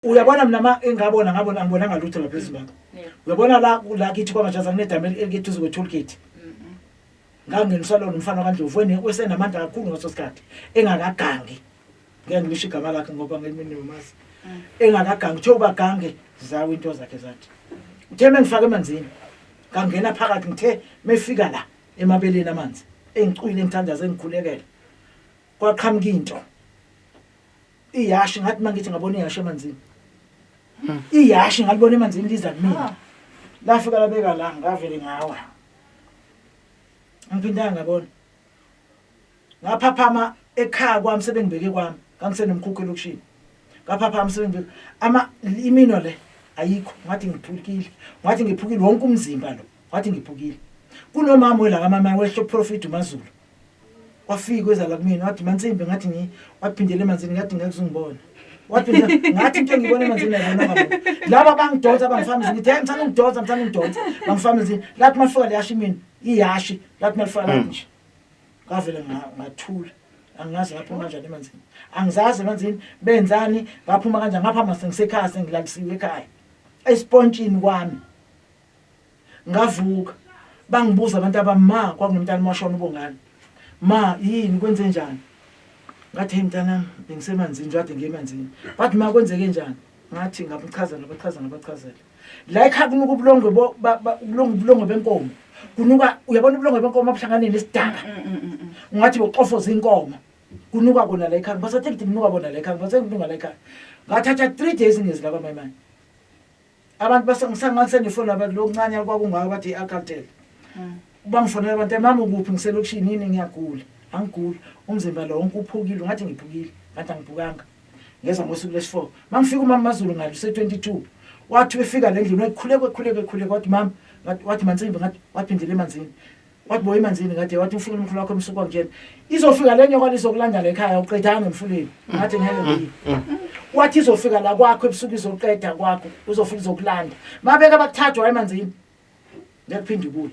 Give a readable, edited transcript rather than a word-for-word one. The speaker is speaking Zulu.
Uyabona mina ma engabona ngabona angibonanga lutho lapha eZimbabwe. Uyabona la la kithi kwaMajaza kunedamu elikeduze kwe-toll gate. Ngangeniswa lona umfana kaNdlovu wene wesenamandla kakhulu ngaso sikhathi engakagangi. Ngeke ngilisho igama lakhe ngoba ngelimini umazi. Engakagangi uthe ubagange zawo into zakhe zathi. Uthe mengifaka emanzini ngangena phakathi ngithe mefika la emabeleni amanzi engicwile ngithandaza engikhulekela kwaqhamuka into Iyashi ngathi mangithi ngabona iyashi emanzini. Iyashi ngalibona emanzini liza kumina. Ah. Lafika labeka la ngavele ngawa. Angiphindanga ngabona. Ngaphaphama ekhaya kwami sebengibeke kwami ngangisenomkhukhu elokishini. Ngaphaphama sebengibeke ama imino le ayikho ngathi ngiphukile. Ngathi ngiphukile wonke umzimba lo. Ngathi ngiphukile. Kunomama wela kamama wehlo prophet uMaZulu. Wafika weza la kumina wathi mansimbi ngathi ngi waphindela emanzini ngathi ngeke uzungibona. Wathi ngathi into engibona emanzini ayibonanga muntu. Laba bangidonsa bangifamisa ngithi hey mthanda ungidonsa mthanda ungidonsa bangifamisa lathi mafika leyashi mina iyashi lathi malifika lathi nje. Ngavele ngathula. Angazi ngaphuma kanjani emanzini. Angizazi emanzini benzani ngaphuma kanjani ngapha mase ngisekhaya sengilalisiwe ekhaya. Esipontshini kwami. Ngavuka bangibuza abantu abami ma kwakunomntana washona uBongani. Ma yini kwenze njani? Ngathi hey mntanami bengisemanzini nje kade ngiye emanzini. Bathi ma kwenzeke njani? Ngathi ngabuchaza ngabachaza ngabachazela. La ekhaya kunuka ubulongwe ubulongwe ubulongwe benkomo. Kunuka uyabona ubulongwe benkomo abuhlangane nesidaka. Ungathi boxofoza inkomo. Kunuka kona la ekhaya. Ngisathe ngithi kunuka bona la ekhaya. Ngisathe kunuka la ekhaya. Ngathatha 3 days ngezi la kwaMayimane. Abantu basengisangasenifoni abantu lokuncane kwakungaka bathi i-alcatel. Bangifonela abantu mama ukuphi ngiselokishini yini ngiyagula. Angiguli umzimba lo wonke uphukile ngathi ngiphukile kanti angiphukanga. Ngeza ngosuku lesi-4. Mangifika umama Mazulu ngalo se-22. Wathi ufika le ndlini wayikhuleka ekhuleka ekhuleka wathi mama wathi mansimbi ngathi waphindela emanzini. Wathi boy emanzini ngathi wathi ufike umkhulu wakho emsuku wakutshena. Izofika le nyoka lizokulanda la ekhaya uqedanga emfuleni. Ngathi ngeke ngiye. Wathi izofika la kwakho ebusuku izoqeda kwakho uzofika izokulanda. Mabeka bakuthathwa emanzini. Ngeke phinde ubuye.